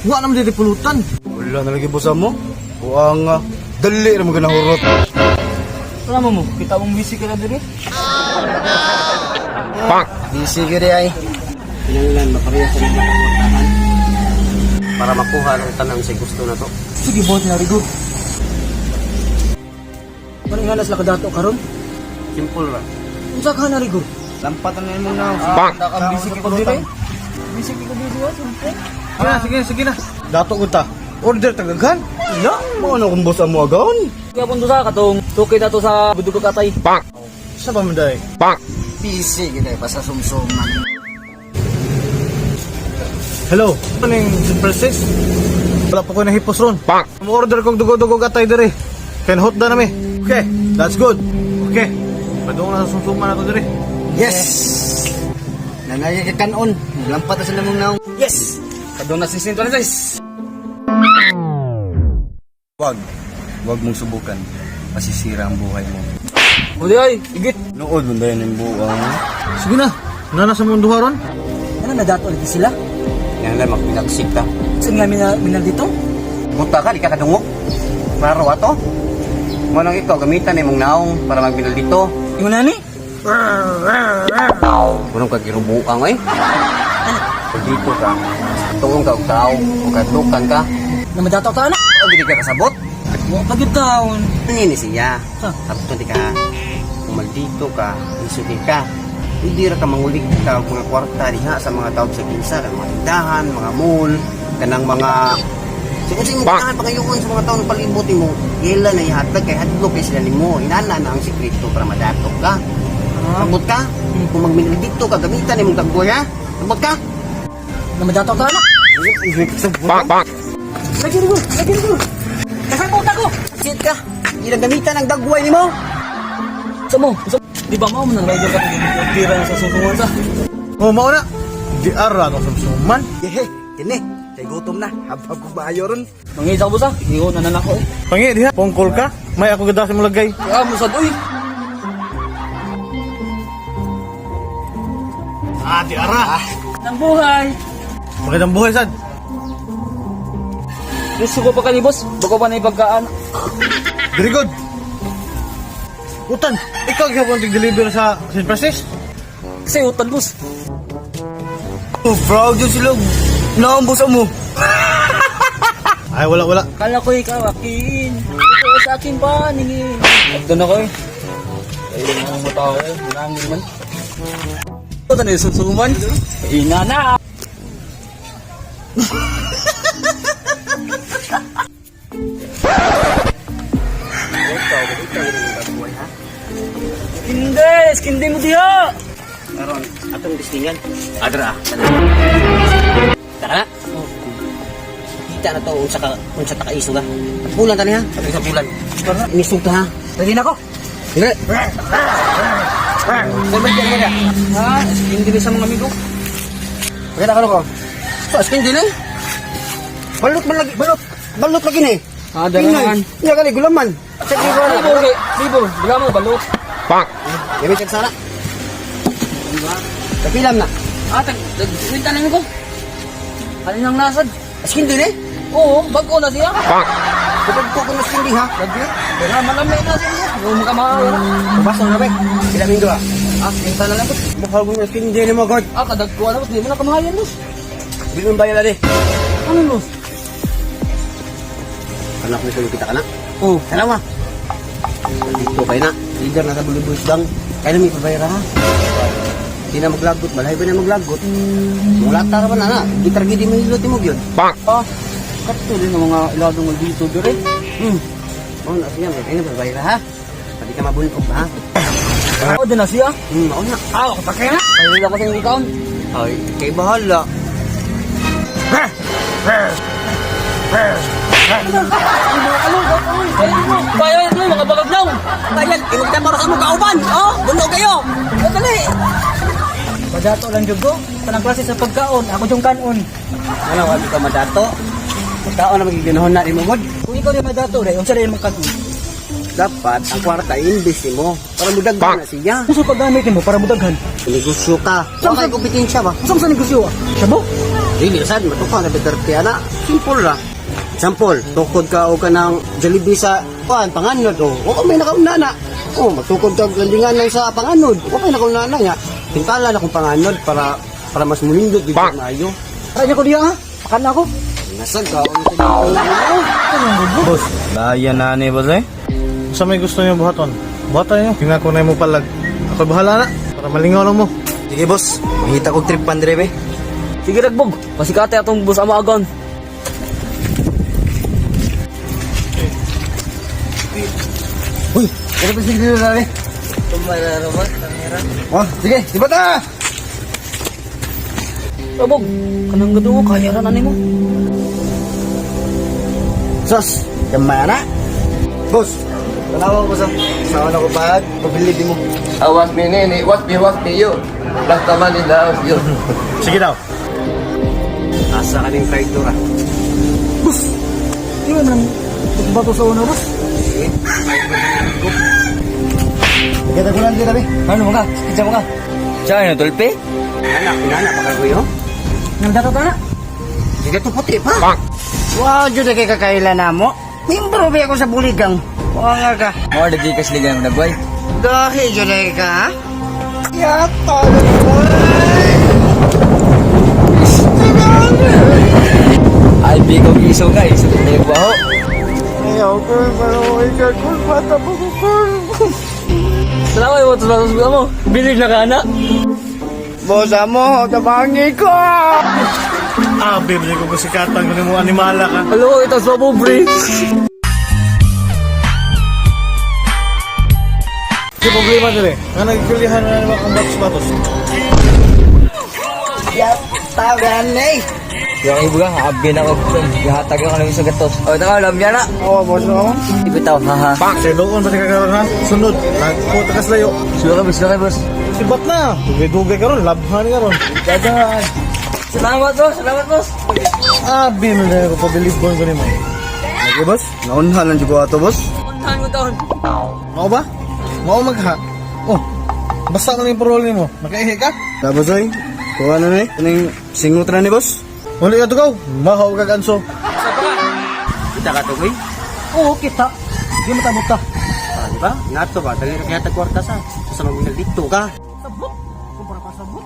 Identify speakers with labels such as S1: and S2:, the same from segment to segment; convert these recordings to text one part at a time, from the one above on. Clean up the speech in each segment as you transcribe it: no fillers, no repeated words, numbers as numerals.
S1: Wa naman dito pulutan.
S2: Wala na lagi bosa mo. Buang nga. Dali ra mo ganahurot.
S3: Wala mo mo, kita mong busy ka na diri.
S2: Busy ka di ay.
S4: Kinahanglan mapareha sa mga kwartahan para makuha ang tanan sa gusto na to.
S3: Sige, buhat na rigo. Ano nga sila kadato karon?
S4: Simple ra.
S3: Unsa ka na rigo?
S2: Lampatan na mo na.
S3: Ka busy ka diri. Busy ka diri, oh, siyempre.
S1: Sige na, sige na, sige na.
S2: Dato ko ta. Order tagaghan. Ina, mo na kung bosa mo agaon.
S3: Kaya punto sa katong tukay na to sa budugo katay.
S1: Sa ba man day?
S4: Busy gid ay basta sumsuman.
S1: Hello. Kaning San Francis? Wala pa ko nahipos ron. Mo-order kog dugo-dugo atay diri. Ken hot da nami. Okay, that's good. Okay. Padung na sa sumsuman na to diri.
S4: Yes. Nanay ka kanon. Lampat na sa namong naong.
S3: Yes! Kadong na si Sinto.
S2: Wag. Wag mong subukan. Masisira ang buhay mo.
S3: Uli ay, igit.
S2: Nood mo dahil ng buang.
S1: Sige na. Nana sa mundo ron.
S3: Ano na dato ulit sila?
S4: Kinahanglan magpinagsik ta.
S3: Saan nga mina, minal dito?
S4: Buta ka di ka kadungog. Klaro ato. Mo nang ikaw gamitan imong naong para magbinal dito.
S3: Yung nani?
S4: Punong ka girubuang oy. Kung dito ka, tuong ka og tao, o kadlukan ka,
S3: Na madato ka na?
S4: o gid ka kasabot.
S3: Wa pa gyud taon.
S4: Ano ni siya?
S3: Ha?
S4: Sabton di ka. Kung maldito ka, isuti ka. Hindi ra ka mangulig ka og mga kwarta diha sa mga tawag sa kinsa, kanang mga tindahan, mga mall, kanang mga Siguro sa imong tindahan pangayoon sa mga tao ng palibot nimo, ila na ihatag kay hadlok kay sila nimo. Inana na ang sikreto para madatok ka. Sabot ka? Kung magminal dito ka, gamitan imong tagboy ha? Sabot ka?
S3: Na madato ka na?
S4: Sabot.
S3: Lagi rigo, lagi rigo. Kasabot ako.
S4: Sit ka. Ilang gamitan ang dagway nimo.
S3: Sa mo, sa di ba mao man ang rider ka tira na sa susungan sa.
S1: Oh, mao na. Di ara no sumsuman.
S2: Yehe, kini. Kay gutom na. Habab ko maayo ron.
S3: Mangita ko sa, iho na na ako eh.
S1: Pangi diha, pongkol ka. May ako gada sa mulagay.
S3: Ah, musad uy.
S1: Ah, di ara.
S3: Nang buhay.
S1: Magandang buhay sad.
S3: Gusto ko pa kani boss, bago pa na ipagkaan.
S1: Very good. Utan, ikaw gyapon tig-deliver sa San Francis?
S3: Kasi utan boss.
S2: Oh, proud yun sila. Naong bosa mo.
S1: Ay, wala, wala.
S3: Kala ko ikaw akin. Ito sa akin paningin. Doon ako eh. Ay, mga mo tao eh. Nangin man. Ito na yung susuman. Ina na. Hindi! Skindi mo diha!
S4: Karon atong listingan. Adra. Tara na. Kita na to unsa ka unsa ta kaisog ha. Bulan tani ha. Sa bulan. Inisog ta ha.
S3: Ready na ko?
S4: Dire. Sa man diyan ka.
S3: Ha? Skindi ni sa mga amigo.
S4: Pakita ka ko. So askin din eh. Balot man lagi, balot. Balot lagi ni.
S3: Ah, darahan.
S4: Nya kani gulaman. Sa libo na.
S3: Libo, okay. Libo. Bila mo, balot.
S4: Gamit kag sara. Kapilam na.
S3: Ah, tag, tag, wait lang ko. Ano nang nasad?
S4: Askin din eh.
S3: Oo, bago na siya.
S4: Kapag ko kung askin di ha.
S3: Lagi. Kaya malamay na siya. Yung makamahal.
S4: Baso na ba? Sila minggo ha.
S3: Ah, kinta na lang boss.
S4: Mukha ko askin din mo god.
S3: Ah, kadagko na boss. Di mo na kamahayan boss.
S4: Bilon bayad ani.
S3: Ano boss?
S4: Anak ni sulong kita ka na.
S3: Oh.
S4: Salamat. Dito kayo na. Leader na sa Bully Boys Gang. Kaya na may pabayra ha. Di na maglagot. Balay ba na maglagot? Mula tara ba na na? Gitar gidi mo hilot mo yun.
S3: Ah, kato din ang mga iladong dito dire.
S4: Oh, na siya. Kaya na pabayra ha. Pwede ka mabuntog ha.
S3: Ako din na siya.
S4: Mauna.
S3: Ah, ako pa kaya. Pahilil ako sa inyong account.
S4: Ay, kay bahala.
S3: Ay, mga kalugak, uy. Kaya mo. Kaya mo, mga bagagnaw.
S4: Bayan, imong tamaro sa mong kauban. Oh, bundo kayo. Dali.
S3: Madato lang jud ko. Tanang klase sa pagkaon, ako yung kanon.
S4: Ano, wag ka madato. Tao na magiginahon na imo god.
S3: Kung ikaw di madato, re, unsa rin imong kanon?
S4: Dapat ang kwarta invest mo para mudaghan na siya.
S3: Unsa paggamit nimo para mudaghan?
S4: Negosyo ka. Saan kay kompetensya ba?
S3: Unsa sa negosyo ah? Shabu?
S4: Dili sad matuka na Duterte ana. Simple ra. Example, tukod ka o ka ng Jollibee sa kuan panganod o. Oh, may nakauna na. Oh, magtukod ka og landingan lang sa panganod. O may nakauna na nga. Pintala na kung panganod para para mas munindot gid maayo.
S3: Tara niya ko diya ha. Pakan na ako.
S4: Nasag ka ano sa dito.
S2: Boss, laya na ni boss eh.
S1: Sa may gusto niyo buhaton. Buhatan niyo. Tingnan ko na mo palag. Ako bahala na. Para malingaw lang mo.
S2: Sige boss, mahita kog trip pandre be.
S3: Sige Ragbog, pasikate atong bus ama agon.
S2: Uy, ano pa sige dito dali? Oh, sige, di ba ta?
S3: Ragbog, kanang gado kaya ra na nimo.
S2: Sos, gamay na. Boss, tanawa ko sa sa ano ko pag pabili di mo.
S5: I was me nene, what me you. Basta man in the house you.
S1: Sige daw.
S4: Asa ka ning traitor ah.
S3: Bus. Di ba man bato sa una bus?
S2: Kita ko lang dito be.
S3: Ano mo ka? Kitsa mo ka. Siya na tulpe?
S4: Inana, inana pa kayo.
S3: Nang dato ta na.
S4: Sige to puti pa.
S6: Wow, jud kay kakaila na mo. Membro ba ako sa buligang? Wa nga ka.
S3: Mo lagi kas ligan nagway.
S6: Gahi jud ka, ha?
S2: Yata.
S3: Ay bigo iso ka, iso ka baho.
S2: Ayaw ko, parang ka bata pa ko.
S3: Salamat mo to sa mo. Bilig na ka na.
S2: Boss, amo, tabangi ko.
S1: Ah, bibili ko kasikatan ko nimo animala ka.
S3: Hello, ito sa pobre.
S1: Di problema dire. Nga nagkulihan na naman kang batos-batos.
S6: Yata gani.
S3: Yung ibuga, habi na ko. Gihatag ako ng isang gatos. O, ito ka, alam niya na.
S2: Oh, boss, oh.
S3: Ibitaw, haha.
S1: Sa iloon ba ka karon ha? Sunod. Nagpo takas layo.
S3: Sila ka, boss. Sila ka, boss.
S1: Sibat na. Dugay-dugay karon, labhan karon. Dadan.
S3: Salamat, boss. Salamat, boss.
S1: Ah, bibili na ko pabilibon ko nimo.
S2: Okay, boss. Naunhan lang jud ko ato, boss.
S3: Puntahan ko taon.
S1: Mao ba? Mao magha. Oh. Basta na yung parol nimo. Nakaihi ka?
S2: Tapos oy, kuha na ni. Kaning singot na ni boss.
S1: Uli ka tugaw. Mahaw kag anso.
S4: Kita ka to, boy.
S3: Oo, kita. Hindi mo tabot ta.
S4: Ah, di ba? Nato ba? Dali ra kaya tag kwarta sa. Sa magminal dito ka.
S3: Sabot. Kumpara pa sabot.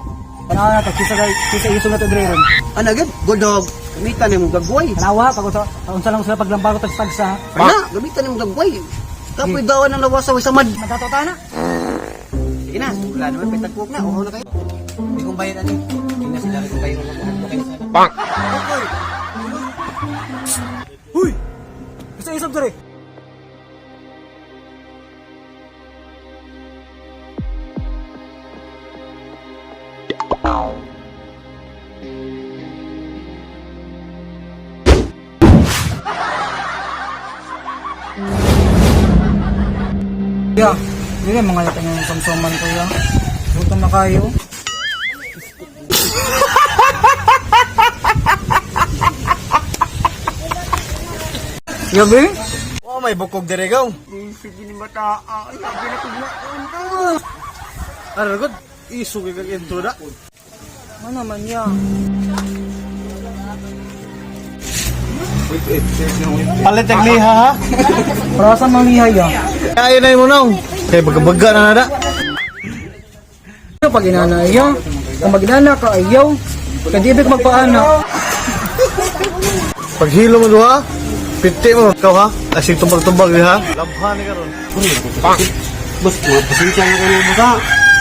S3: Ano na to? Kisa kisa iso na to dre ron.
S4: Ana gid, good dog. Gamitan nimo gagway.
S3: Tanawa pag unsa unsa lang sila paglambago tag tagsa.
S4: Ana, gamitan nimo gagway. Kapoy dawan ang lawas sa samad.
S3: Nagato ta na.
S4: Sige na, wala naman pay tagkuok na. Uhaw na kayo. Hindi kong bayad ani. Hindi na sila rin kayo magbuhat kayo sana.
S3: Huy. Isa isog dre. Ya, dili mga lata ng samsoman ko ya. Gutom na kayo.
S2: Gabi? Oh, may bukog dire gaw.
S1: Ano god? Iso kay kag intro da.
S3: Ano naman ya?
S1: Palit ang liha ha.
S3: Para sa mga lihay ya.
S1: Kaya na mo naw. Kay bagabaga na nada.
S3: Ano pag inana ayaw? Kung mag-inana ka ayaw, kaya di ibig magpaana.
S1: Paghilo mo duha, piti mo ikaw ha. Asig tumbag-tumbag diha. Labhan ni karon.
S4: Boss, mga pasensya na kayo mo ka.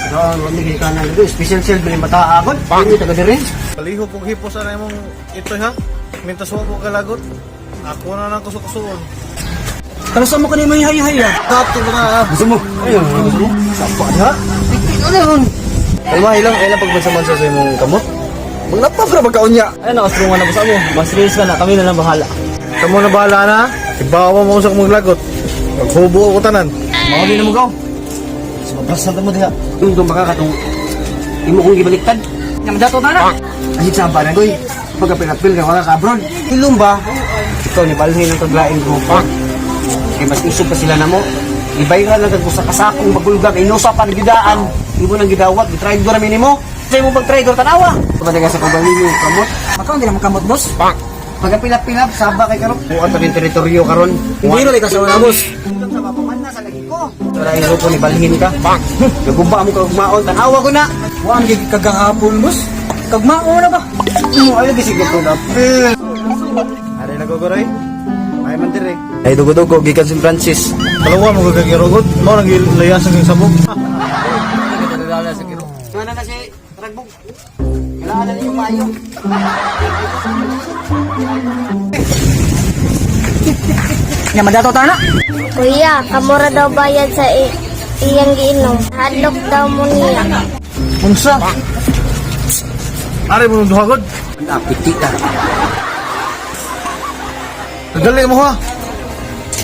S4: Ano, mamigay ka na dito. Special sale ba yung bata agad? Hindi taga dire.
S1: Palihog kog hipos ana imong itoy ha. Mintas wa ko kalagot. Ako na lang kusok-kusoon.
S3: Para sa mo kanimo yung hay-hay ya.
S1: Tato na ha.
S2: Gusto mo? Ayun, gusto mo? Sapa diha.
S4: Ano yun?
S2: Kalma, ilang ilang pagbansa-bansa sa imong kamot. Maglapap ra pagkaon niya.
S3: Ay, nakastrungan na ba sa mo? Mas serious ka na, kami na lang bahala.
S1: Kamo na bahala na. Ibawa mo sa maglagot. Maghubo ako tanan.
S2: Mga na mo gaw. Sumabrasan ta mo diha.
S4: Yung dumaka ka tong imo kong gibaliktad.
S3: Nang dato ta na.
S4: Asig sa na goy. Pagkapil-apil ka wala ka abroad. Ilong ba? Ikaw ni balhin ang kaglaing grupo. Kay mas isog pa sila namo. Ibay ra lang kag usa ka sakong bagulgag inusa pa gidaan. Imo nang gidawat, gitry do ra nimo.
S6: Sa mo pag-trader tanawa.
S4: Pabadaga sa kabalino kamot.
S6: Makaw hindi na makamot, boss.
S4: Pagapilap-pilap saba kay karon. Bukan pa rin teritoryo karon.
S3: Hindi na ka sa una, boss.
S6: Sa papaman na sa lagi ko.
S4: Wala yung grupo ni balhin ka. Naguba mo kagmaon tanawa ko na.
S3: Wa ang kagahapon, boss. Kagmao na ba?
S4: Mo ayo gisig ko na.
S1: Ari na gogoray.
S4: Ay man dire. Ay dugo-dugo gikan San Francis.
S1: Dalawa mo gagagirugod. Mo nang layasan ng sabog.
S4: Mana na si Ragbog. Kailangan na ninyo maayo.
S6: Nya madato ta na.
S7: Kuya, kamura daw bayad sa iyang giinom. Hadlok daw mo niya.
S1: Unsa? Ari mo nung duha god.
S4: Apiti ka.
S1: Dali mo ha.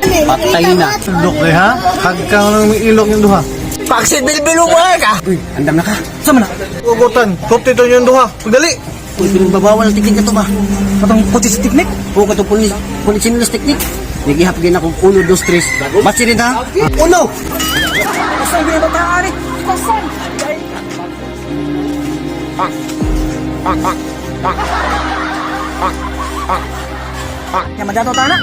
S4: Patay na.
S1: Dok eh ha. Hagkang nang ilok yung duha.
S6: Paksit bilbilo mo ka.
S4: Uy, andam na ka.
S6: Sa man na?
S1: Ugutan. Kopti to yung duha. Pagdali.
S4: Uy, pinagbabawal ang teknik to ba?
S6: Katong kutsi sa teknik.
S4: Oo, katong pulis, pulis teknik. Nagihap gin ako, uno, dos, tres. Batsi rin ha? Uno!
S6: Basta ang binabataan eh. Pasan. Nya madato ta na.